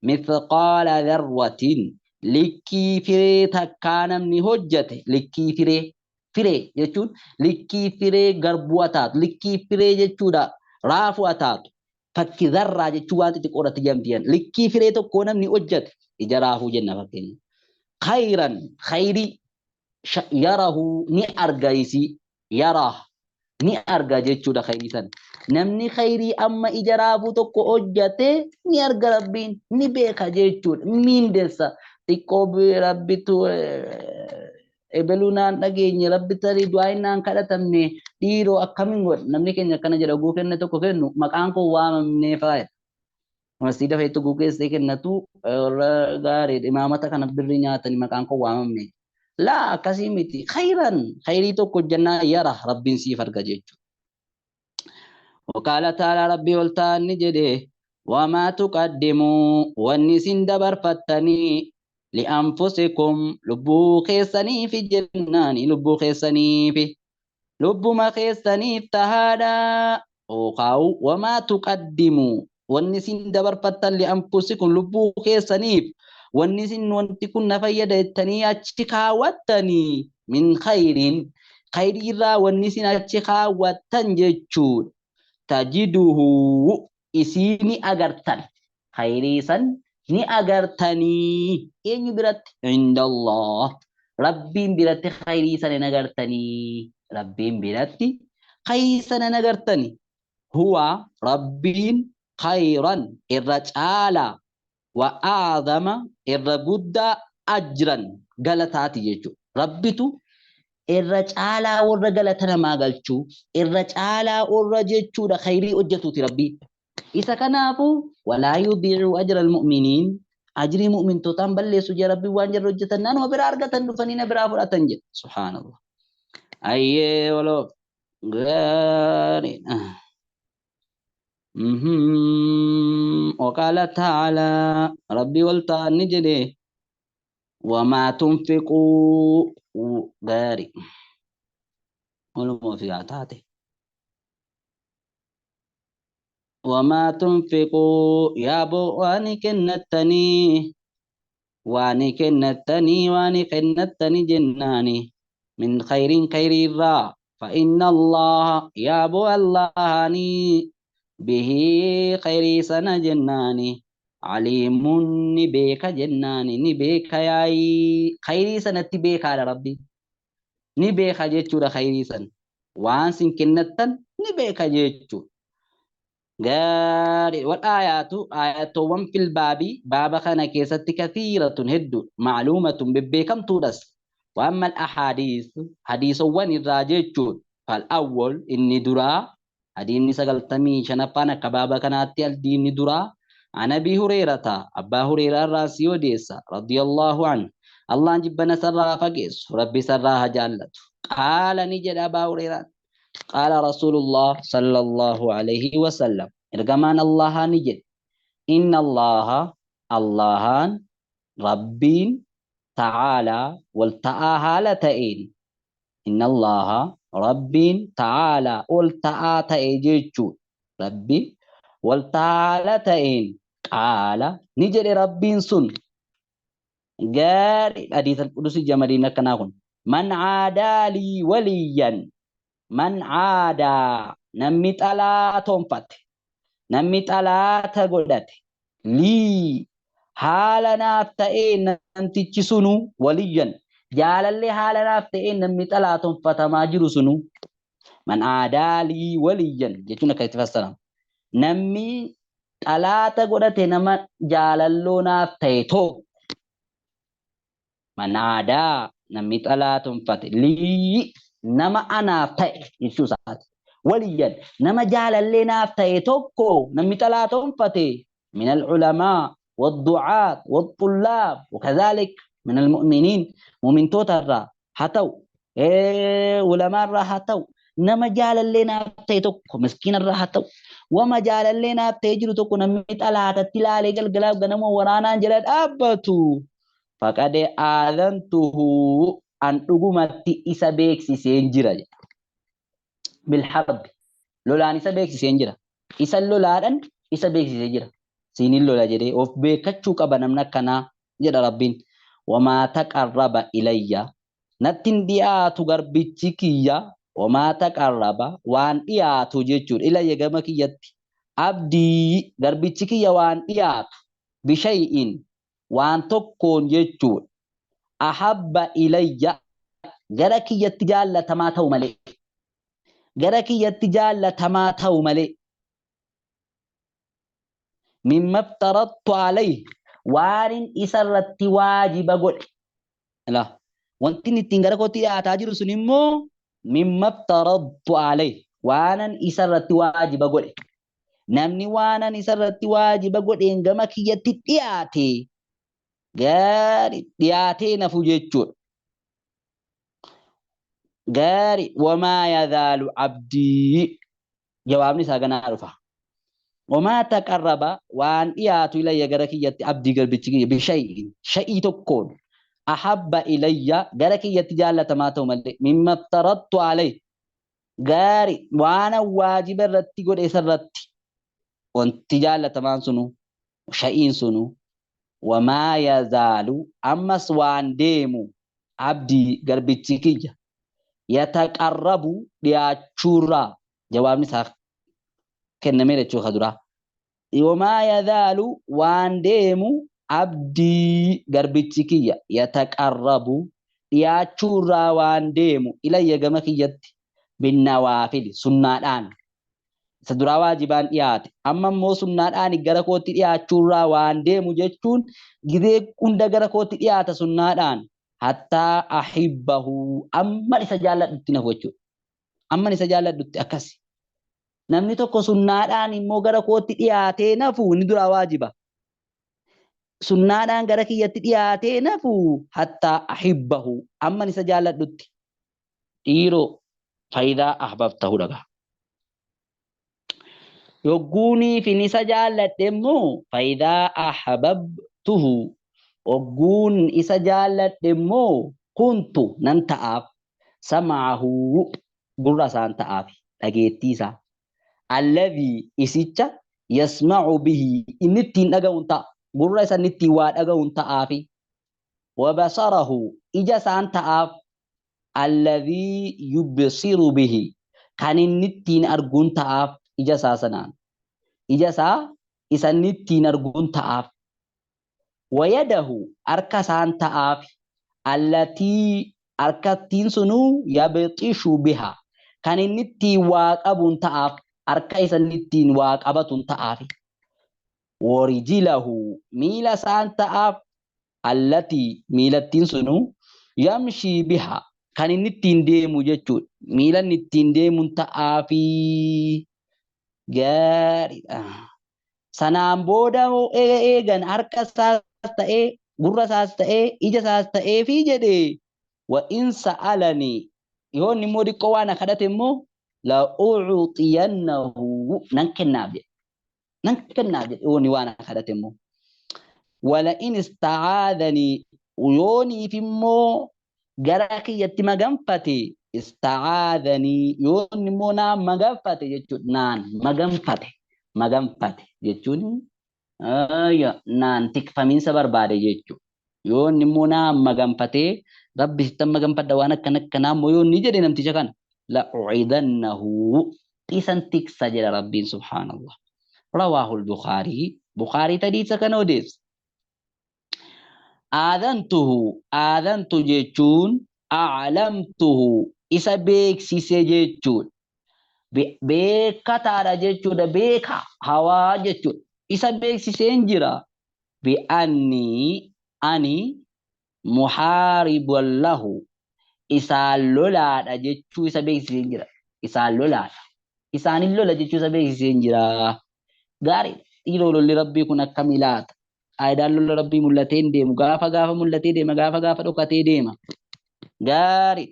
Mithqaala dharratin likkii firee takkaa namni hojjate likkii firee firee jechuun likkii firee garbuu ataatu likkii firee jechuudha raafuu ataatu fakki dharraa jechuun waan xixiqqoo irratti jedhamti likkii firee tokkoo namni hojjate ija raafuu jenna fakkeenya. Khayran khayrii yarahu ni arga isii yarah ni arga jechuudha khayrii san. Namni khayrii amma ija raafuu tokko hojjate ni arga Rabbiin ni beeka jechuudha. Miindessa xiqqoo Rabbitu ebeluu naan dhageenye Rabbi tarii du'aa naan kadhatamne dhiiroo akkamiin godha namni keenya akkana jedha oguu kenne tokko kennu maqaan koo waamamnee faaya. Masjiida feetu oguu keessee kennatu warra gaarii imaamata kana birri nyaatanii maqaan koo waamamne. Laa akkasii miti khayran khayrii tokko hojjannaa yara Rabbiin siif arga jechuudha. Waqaala ta'ala Rabbii ol ta'an ni jedhe wamaa tuqaddimuu wanni isin dabarfattanii li'anfusikum lubbuu keessaniifi jennaani lubbuu keessaniifi lubbuma keessaniif tahaadha yookaan wamaa tuqaddimuu wanni isin dabarfattan li'anfusikum lubbuu keessaniif wanni isin wanti kun na fayyada jettanii achi kaawwattanii min khayriin khayrii irraa wanni isin achi kaawwattan jechuudha. Tajiduhu isii ni agartan khayrii san ni agartanii eenyu biratti indallah Rabbiin biratti khayrii san hin agartanii Rabbiin biratti khayrii san hin agartanii huwa Rabbiin khayran irra caalaa wa a'zama irra guddaa ajran galataati jechuudha. Rabbitu irra caalaa warra galata namaa galchuu irra caalaa warra jechuudha khayrii hojjetuuti Rabbii. Isa kanaafu walaa yudiicu ajra almu'miniin ajrii mu'mintootaan balleessu jee Rabbiin waan jarri hojjetan naanuma biraa argatan dhufanii na biraa fudhatan jedhe. Subhaanallah. Ayyee waloo gaariidha. وقال تعالى ربي والتعالى نجده وما تنفقوا غاري ولما في عطاته وما تنفقوا يا بو واني كنتني واني كنتني واني كنتني جناني من خير خير الرا فإن الله يا بو الله به خير سنة جناني عليم نبيك جناني نبيك ياي خير سنة بيك على ربي نبيك جيتشو خير سنة وان سن كنتن نبيك جيتشو غاري والآيات آياتوان في الباب باب خنا كيست كثيرة هد معلومة ببيكم تودس وأما الأحاديث حديث وان الراجيتشو فالأول إني درا حديث سقلتمي شنفانا كبابا كانت الدين درا عن أبي هريرة أبا هريرة الراسي وديسا رضي الله عنه الله جبنا سرها فقيس ربي سرها جالت قال نجد أبا هريرة قال رسول الله صلى الله عليه وسلم إرجمان الله نجد إن الله اللهان ربين تعالى والتآهالتين تئين إن الله ربين تعالى والتآتئ ربي والتآهالتين قال نجد ربين سن قال حديث القدس جمالين كناهن من عادى لي وليا من عادى نمي xalaa toonfate namni xalaata godhate lii haala naaf ta'ee namtichi sunu waliyyan jaalallee haala naaf ta'ee namni xalaa toonfatamaa jiru sunu man aadaa lii waliyyan jechuun akka itti fassaramu namni xalaata godhate nama jaalalloo naaf ta'e tokko man aadaa namni xalaa toonfate lii nama anaaf ta'e jechuu isaati. Waliyyan nama jaalallee naaf ta'e tokko namni xalaa toonfate من العلماء والدعاة والطلاب وكذلك من المؤمنين مؤمن توتر هاتو علماء هاتو nama jaalallee naaf ta'e tokko miskiina irraa haa ta'u wama jaalallee naaf ta'e jiru tokko namni xalaatatti ilaalee galgalaaf ganama waraanaan jala dhaabbatu faqad aadantuhu an dhugumatti isa beeksiseen jira jedha. Bilharbi lolaan isa beeksiseen jira. Isa lolaadhaan isa beeksisee jira. Siinin lola jedhee of beekachuu qaba namni akkanaa jedha Rabbiin. Wamaa taqarraba ilayya natti hin dhiyaatu garbichi kiyya wamaa taqarraba waan dhiyaatu jechuudha ilayya gama kiyyatti abdii garbichi kiyya waan dhiyaatu bishay'in waan tokkoon jechuudha ahabba ilayya gara kiyyatti jaallatamaa ta'u malee gara kiyyatti jaallatamaa ta'u malee mimma iftaradtu alayhi waanin isa irratti waajiba godhe la wanti inni ittiin gara kootti dhiyaataa jiru sun immoo mimma iftaradtu alayhi waanan isa irratti waajiba godhe namni waanan isa irratti waajiba godheen gama kiyyatti dhiyaate gaari dhiyaatee nafu jechuudha. Gaari wamaa yazaalu abdii jawaabni isaa ganaa dhufa. Wamaa taqarraba waan dhiyaatu ilayya gara kiyyatti abdii garbichi kiyya bishay'in shay'ii tokkoon ahabba ilayya gara kiyyatti jaallatamaa ta'u malee mimma iftaradtu alayhi gaari waan waajiba irratti godhe isarratti wanti jaallatamaan sunu sha'iin sunu wamaa yazaalu ammas waan deemu abdii garbichi kiyya yataqarrabu dhiyaachuurraa jawaabni isaa kennameera jechuu ka duraa. Wamaa yazaalu waan deemu abdii garbichi kiyya yataqarrabu dhiyaachuurraa waan deemu ilayya gama kiyyatti binnawaafili sunnaadhaan isa duraa waajibaan dhiyaate amma immoo sunnaadhaan gara kootti dhiyaachuurraa waan deemu jechuun gizee hunda gara kootti dhiyaata sunnaadhaan hattaa ahibbahu amman isa jaalladhutti nafu jechuudha. Amman isa jaalladhutti akkasi. Namni tokko sunnaadhaan immoo gara kootti dhiyaatee nafu inni duraa waajiba. Sunnaadhaan gara kiyyatti dhiyaatee nafu hattaa ahibbahu amman isa jaalladhutti. Dhiiroo faayidaa ahbabtahu dhagaa. Yogguuniifin isa jaalladhe immoo faayidaa ahbabtuhu ogguun isa jaalladhe immoo kuntu nan ta'aaf sama'ahu gurra isaan ta'aaf dhageettii isaa alladhii isicha yasma'u bihi inni ittiin dhaga'uun ta'a gurra isa inni ittiin waa dhaga'uun ta'aafi wabasarahu ija isaan ta'aaf alladhii yubsiru bihi kan inni ittiin arguun ta'aaf ija isaa sanaan ija isaa isa inni ittiin arguun ta'aaf wayadahu harka isaan ta'aaf allatii harkattiin sunuu yabxishu biha kan inni ittiin waa qabuun ta'aaf harka isa inni ittiin waa qabatuun ta'aaf warijilahu miila isaan ta'aaf allatii miilattiin sunuu yamshii biha kan inni ittiin deemu jechuudha miila inni ittiin deemuun ta'aafi gaariidha. Sanaan booda eegan harka isaas ta'ee gurra isaas ta'ee ija isaas ta'ee fi jedhee wa in sa'alanii yoo inni immoo xiqqoo waan na kadhate immoo la u'uxiyannahu nan kennaaf jedhe nan kennaaf jedhe yoo inni waan na kadhate immoo wala in ista'aadanii yooniif immoo gara kiyyatti maganfate ista'aadanii yoo inni immoo naan maganfate jechuudha naan maganfate maganfate jechuun naan tikfamiinsa barbaade jechuudha. Yoo inni immoo naan maganfatee rabbi sittan maganfadha waan akkana akkanaa immoo yoo inni jedhe namticha kana la ucidannahu isan tiksa jedha rabbiin subhaanallah. Rawaahul Bukaarii Bukaarii tadiisa kana odeessa. Aadantuhu aadantu jechuun a'lamtuhu isa beeksise jechuudha. Beekataadha jechuudha beeka hawaa jechuudha. Isa beeksiseen jira. Bi'anni ani muhaariban lahu isaan lolaadha jechuu isa beeksiseen jira. Isaan lolaadha. Isaanin lola jechuu isa beeksiseen jira. Gaarii dhiiroo lolli rabbii kun akkami laata? Faayidaan lola rabbii mul'atee hin deemu. Gaafa gaafa mul'atee deema. Gaafa gaafa dhokatee deema. Gaarii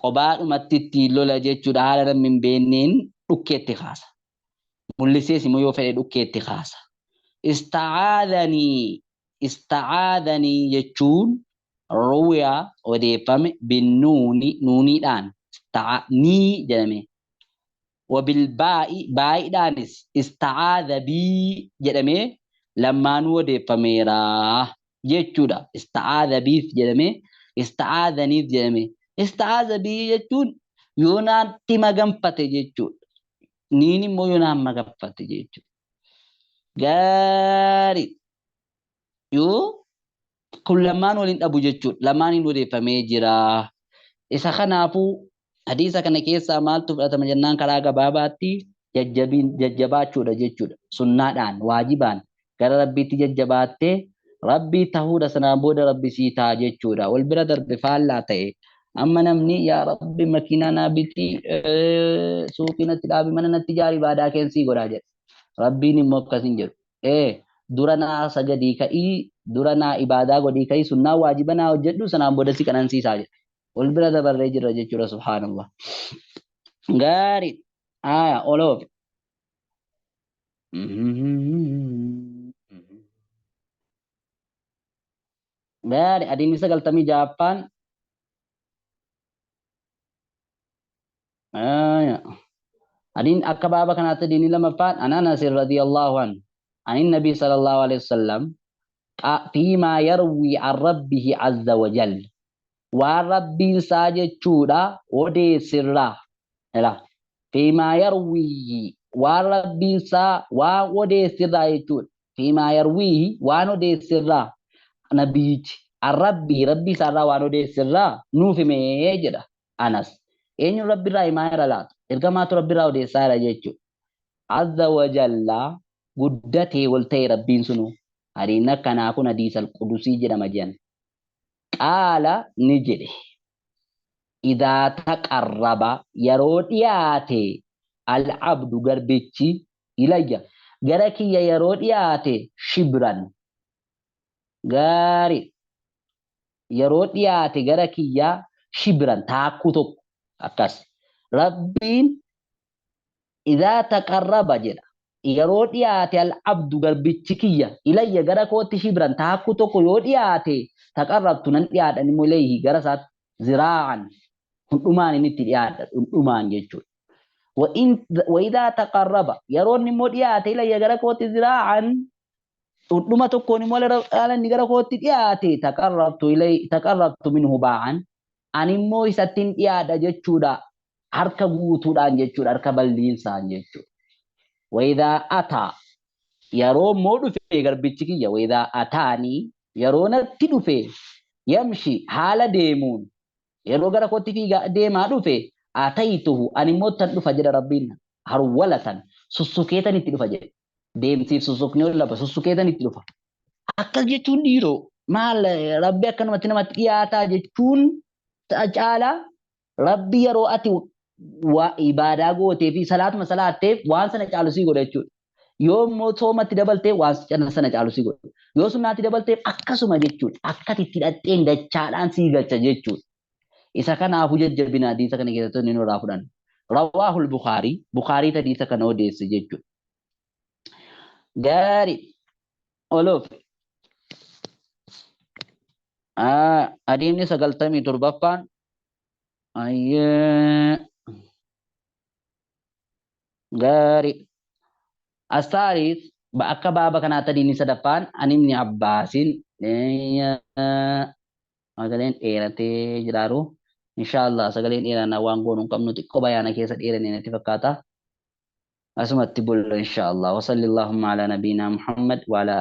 qobaadhumatti ittiin lola jechuudha haala namni hin beekneen dhukkeetti kaasa. Mul'isees immoo yoo fedhe dhukkeetti kaasa. Ista'aadhanii ista'aadhanii jechuun ruwiya odeeffame binnuuni nuuniidhaan nii jedhame. Wabilbaa'i baay'idhaanis ista'aadha bii jedhamee lammaanuu odeeffameera jechuudha. Ista'aadha biif jedhamee ista'aadhaniif jedhamee ista'aadha bii jechuun yoo naatti maganfate jechuudha. Niin immoo yoo naan maganfate jechuudha. Gaarii yoo kun lamaan waliin dhabu jechuudha. Lamaaniin odeeffamee jira. Isa kanaafuu hadiisa kana keessaa maaltu fudhatama jennaan karaa gabaabaatti jajjabaachuudha jechuudha. Sunnaadhaan waajibaan gara rabbiitti jajjabaattee rabbii tahuudha sanaan booda rabbi sii ta'a jechuudha. Wal bira darbe faallaa ta'e amma namni yaa rabbi makiinaa naa biti suuqii natti dhaabi mana natti ijaari ibaadaa keensii godhaa jedha. Rabbiin immoo akkas hin jedhu. Dura naa sagadii ka'ii dura naa ibaadaa godhii ka'ii sunnaa waajiba naa hojjedhu sanaan booda si qanansiisaa jedha. Wal bira dabarree jirra jechuudha subhaanallah. Gaarii. Aya oloof. Gaarii adiin 96ffaan. Aya. Adiin akka baaba kanaatti adiin lamaffaan an Anas radiyallahu anhu an nabi sallallahu alaihi wasallam fiimaa yarwii an rabbihi azza wa jalla waan rabbiin isaa jechuudha odeessirraa ila fiimaa yarwii waan rabbiin isaa waan odeessirraa jechuudha fiimaa yarwii waan odeessirraa nabiyyichi an rabbii rabbii isaarraa waan odeessirraa nuuf himee jedha Anas eenyuun rabbiirraa himaa jira laata ergamaatu rabbiirraa odeessaa jira jechuudha azza wa jalla guddatee ol ta'e rabbiin sunu hadiin akkanaa kun hadiisal qudusii jedhama jedhan qaala ni jedhe idaa taqarraba yeroo dhiyaate al-abdu garbichi ilayya gara kiyya yeroo dhiyaate shibran gaarii yeroo dhiyaate gara kiyya shibran taakkuu tokko akkas rabbiin idaa taqarraba jedha yeroo dhiyaate al-abdu garbichi kiyya ilayya gara kootti shibran taakkuu tokko yoo dhiyaate taqarrabtu nan dhiyaadha immoo ilayhi gara isaatti ziraa'an hundhumaan inni itti dhiyaadha dhundhumaan jechuudha. Wa'idaa taqarraba yeroo inni immoo dhiyaate ilayya gara kootti ziraa'an dhundhuma tokkoon immoo inni gara kootti dhiyaate taqarrabtu ilayhi taqarrabtu minhu baa'an ani immoo isatti hin dhiyaadha jechuudha harka guutuudhaan jechuudha harka bal'iinsaan jechuudha. Wa'idaa ataa yeroo immoo dhufe garbichi kiyya wa'idaa ataanii yeroo natti dhufe yamshi haala deemuun yeroo gara kootti fiigaa deemaa dhufe ataytuhu ani immoo tan dhufa jedha rabbiin harwalatan sussukeetan itti dhufa jedhe deemsiif sussukni ol lafa sussukeetan itti dhufa akkas jechuun dhiiroo maal rabbi akkanumatti namatti dhiyaataa jechuun caalaa rabbi yeroo ati ibaadaa gootee fi salaatuma salaatteef waan sana caalu sii godha jechuudha. Yoo immoo soomatti dabaltee waan sana caalu sii godha. Yoo sunnaatti dabalteef akkasuma jechuudha. Akkati itti hidhatteen dachaadhaan sii galcha jechuudha. Isa kanaafuu jajjabina hadiisa kana keessatti inni nurraa fudhanna. Rawaahul Bukaarii Bukaarii hadiisa kana odeesse jechuudha. Gaarii oloof. Hadiisni 97ffaan ayyee gaarii. Astaaris akka baaba kanaatti hadiisni sadaffaan an ibni Abbaasin sagaleen dheeratee jiraaru inshallah sagaleen dheeranaa waan goonu hin qabnu xiqqoo bayaana keessa dheeranii natti fakkaata. Asumatti bulla inshallah. Wa salli Allahumma ala nabiyyina Muhammad wa ala